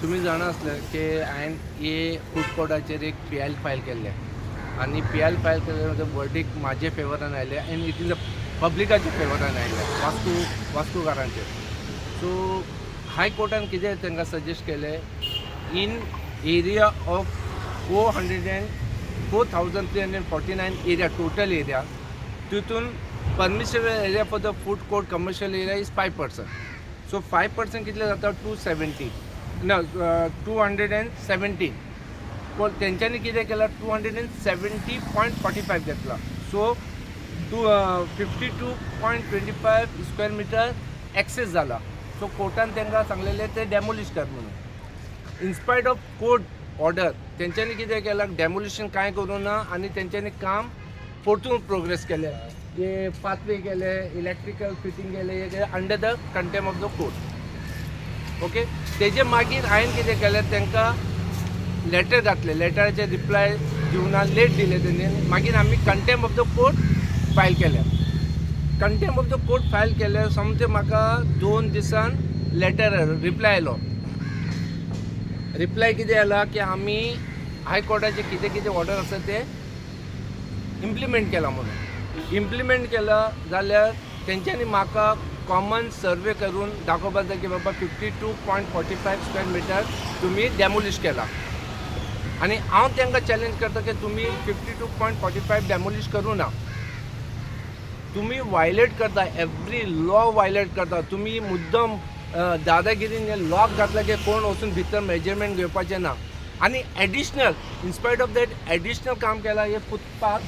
तुमी जाणा आसले की हांवें हे फूड कोर्टाचेर एक पीआयएल फायल केल्लें आनी पीआयएल फायल केल्ले वर्डीक म्हाजे फेवरान आयलें आनी it is a पब्लिकाच्या फेवरान आयलें, वास्कोकारांचेर. सो हायकोर्टान कितें तांकां सजेस्ट केलें, in area of four hundred and 4,349 area, total area, तितून permissible area for the food court, commercial area, is 5%. So 5% कितले जाता? 270, ना, 217. पूण तेंच्यांनी कितें केलां, 270.45 घेतला. So 252.25 square meter excess जाला. सो कोर्टान तांकां सांगलेलें ते डेमोलिश कर म्हणून. In spite of court order तेंच्यांनी कितें केलां, डेमोलिशन कांय करूं ना आनी तेंच्यांनी काम परतून प्रोग्रेस केलें, हे पाथवे केले, इलेक्ट्रिकल फिटींग केले, हे under the contempt of the court, okay? तेजे मागीर हांवें कितें केलें, तांकां लेटर घातले. लेटराचे रिप्लाय दिवना, लेट दिले तेणी. मागीर आमी contempt of the court file केलें. Contempt of the court file केलें, सोमतें म्हाका 2 दिसान लेटर रिप्लाय आयलो. रिप्लाय कितें आयला की आमी हायकोर्टाचे कितें कितें ऑर्डर आसा ते इम्प्लिमेंट केला म्हणून. इम्प्लिमेंट केला जाल्यार तेंच्यांनी म्हाका कॉमन सर्वे करून दाखोवपाक जाय की बाबा, 52.45 square meter तुमी डेमोलिश केला. आनी हांव तांकां चॅलेंज करता की तुमी 52.45 demolish करूं ना. तुमी वायलेट करता, एवरी लॉ वायलेट करता तुमी मुद्दम. दादागिरीन लॉक घातला की कोण वचून भितर मेजरमेंट घेवपाचें ना. आनी additional, in spite of that, additional काम केलां. हे फुटपाथ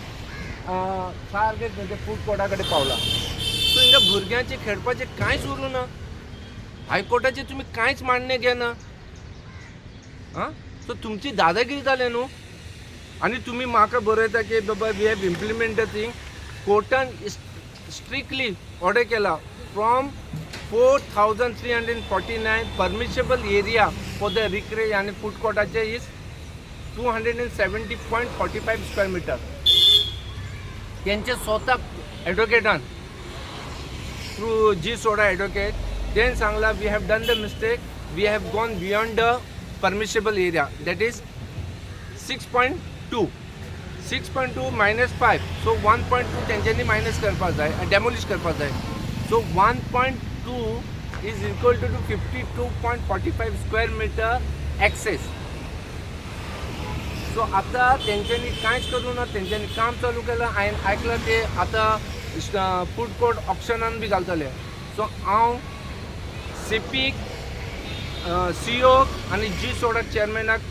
सारकें म्हणजे फूड कोर्टा कडेन पावला. सो हिंगा भुरग्यांचे खेळपाचें कांयच उरूं ना. हायकोर्टाचें तुमी कांयच मान्य घेना. आं, सो तुमची दादागिरी जाल्या न्हू. आनी तुमी म्हाका बरयता की बाबा, we have implement the thing. कोर्टान स्ट्रिक्टली ऑर्डर केला, from 4,349 permissible area for the recre आनी फूड कोर्टाचे is 270.45 square meter. तेंचे स्वता एडवोकेटान, थ्रू जी सोडा एडवोकेट, तेणें सांगला, we have done the mistake, we have gone beyond the permissible area, that is 6.2. 6.2 minus 5, so 1.2 तेंच्यांनी मायनस करपाक जाय, डेमोलिश करपाक जाय. So 1.2 is equal to 52.45 square meter excess. So आतां तेंच्यांनी कांयच करूं ना. तेंच्यांनी काम चालू केलां. हांवें आयकलां, ते आतां फूड कोर्ट ऑक्शनान बी घालतले. सो हांव सीपीक, सीओक आनी जी सोडा चेअरमॅनाक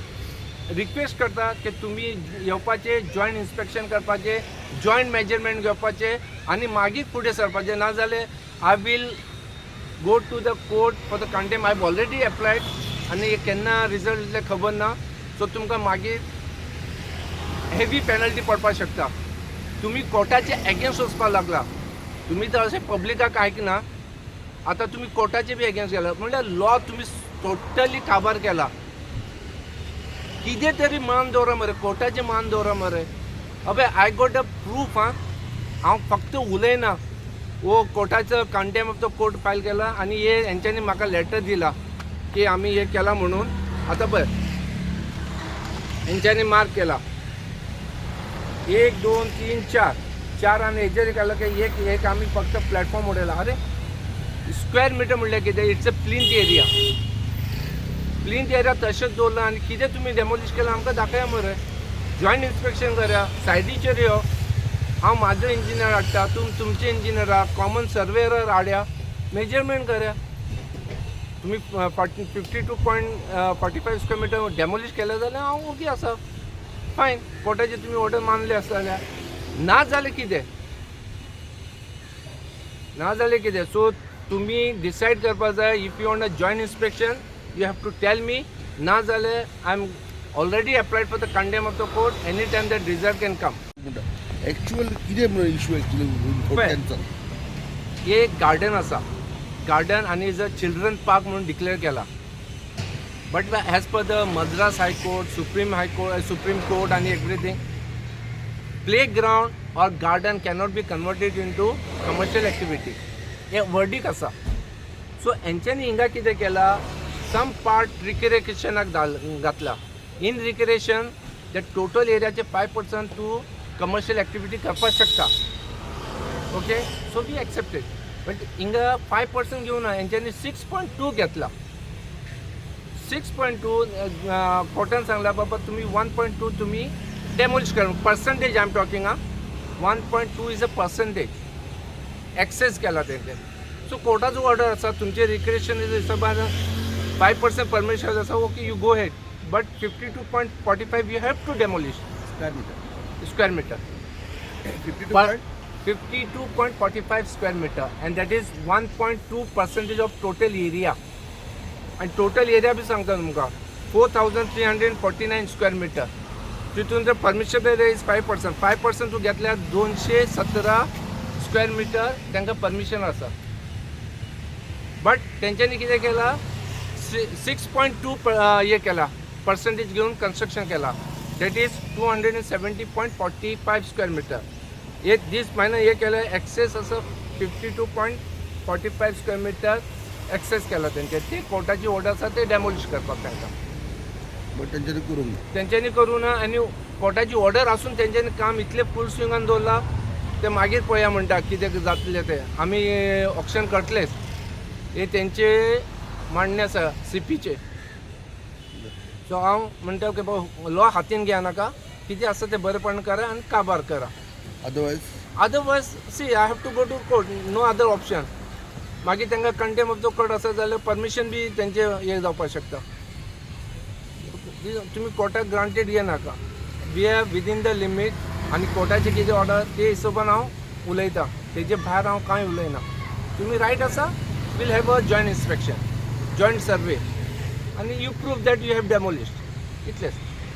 रिक्वेस्ट करता की तुमी येवपाचे, जॉयंट इन्स्पेक्शन करपाचे, जॉयंट मेजरमेंट घेवपाचे आनी मागीर फुडें सरपाचें. नाजाल्यार I will go to the court for the contempt. I already applied आनी केन्ना रिजल्ट येतले खबर ना. सो तुमकां मागीर हेवी पेनल्टी पडपाक शकता. तुमी कोर्टाचे एगेन्स्ट वचपाक लागला. तुमी तर अशें पब्लिकाक आयकना, आतां तुमी कोर्टाचे बी एगेन्स्ट गेला. म्हणल्यार लॉ तुमी टोटली काबार केला. कितें तरी मान दवरा मरे, कोर्टाचें मान दवरा मरे. अबे, I got a proof. आं, हांव फक्त उलयना. वो कोर्टाचो contempt of the court file केला आनी हे हेंच्यांनी म्हाका लेटर दिला की आमी हे केलां म्हणून. आतां पळय, हेंच्यांनी मार्क केला, एक, दोन, तीन, चार, चार. आनी हेजेर केला की एक एक आमी फक्त प्लॅटफॉर्म उडयला. अरे, स्क्वेअर मिटर म्हणल्यार कितें? It's a plinth area. Plinth area तशेंच दवरला आनी कितें तुमी डेमोलिश केलां, आमकां दाखया मरे. जॉयंट इन्स्पेक्शन करया. सायडीचेर यो, हांव म्हाजो इंजिनियर हाडटा, तुमचे इंजिनियर, कॉमन सर्वेयर हाड्या, मेजरमेंट करया. तुमी 52.45 square meter demolish केलें जाल्यार हांव ओगी आसा, फायन. कोर्टाचे तुमी ऑर्डर मानले आसता जाल्यार. ना जाल्यार कितें? ना जाल्यार कितें? सो तुमी डिसायड करपाक जाय. If you want a joint inspection, you have to tell me. ना जाल्यार I am already applied for the contempt of the court. Any time that result can come. Actual कितें म्हणून इशू एक्चुअली? पळय. थोडक्यान. एक garden आसा, garden आनी is a children park म्हणून declare केला. But as per the Madras High Court, Supreme High Court, Supreme Court आनी everything, play ground or garden cannot be converted into commercial activity. हे वर्डीक आसा. So हेंच्यांनी हिंगा कितें केलां? सम पार्ट रिक्रिएशनाक घातला. इन रिक्रिएशन the total एरियाचे 5% तूं कमर्शियल एक्टिविटी करपाक शकता. Okay, so we accepted, but हिंगा 5% घेवना हेंच्यांनी 6.2 घेतला. 6.2 कोर्टान सांगला, बाबा तुमी 1.2 तुमी डेमोलिश कर. Percentage I am talking. आं, 1.2 is a percentage excess केला तेंच्यांनी. सो कोर्टाचो ऑर्डर आसा, तुमचे रिक्रिएशन हिशोबान 5% परमिशन आसा. Okay, you go ahead, but 52.45 you have to demolish. Square meter. Square meter. 52 point 52.45 square meter, and that is 1.2 percentage of total area. आणि total area बी सांगता तुमकां, 4349 square meter. तितून जर permission is 5%, 5% तूं घेतल्यार 217 square metre तांकां permission आसा. But तेंच्यांनी कितें केलां, 6.2 हे केला, पर्संटेज घेवन कन्स्ट्रक्शन केला. That is 270.45 square meter. एक दीस मायनस हे केलं, एक्सेस असं 52.45 square meter excess केला तेंचे. ते कोर्टाची ऑर्डर आसा, ते डेमोलिश करपाक तांकां. बट तेंच्यांनी करूंक ना. तेंच्यांनी करूं ना आनी कोर्टाची ऑर्डर आसून तेंच्यांनी काम इतलें फूल स्विंगान दवरलां. ते मागीर पळया म्हणटा कितें जातलें तें, आमी ऑक्शन करतलेच, हे तेंचे मांडणें आसा सीपीचे. सो हांव म्हणटा की बाबा, लॉ हातीन घेवनाका. कितें आसा तें बरेपण करा आनी काबार करा. Otherwise? Otherwise, see, I have to go to court, no other option. मागीर तांकां कंटेम्प्ट ऑफ the court आसा जाल्यार परमिशन बी तेंचे हे जावपाक शकता. तुमी कोर्टाक granted घेनाका. We are within the limit आनी कोर्टाचे कितें ऑर्डर ते हिशोबान हांव उलयतां, तेजे भायर हांव कांय उलयना. तुमी रायट आसा, we'll have a joint inspection, joint survey आनी you prove that you have demolished. इतलेंच.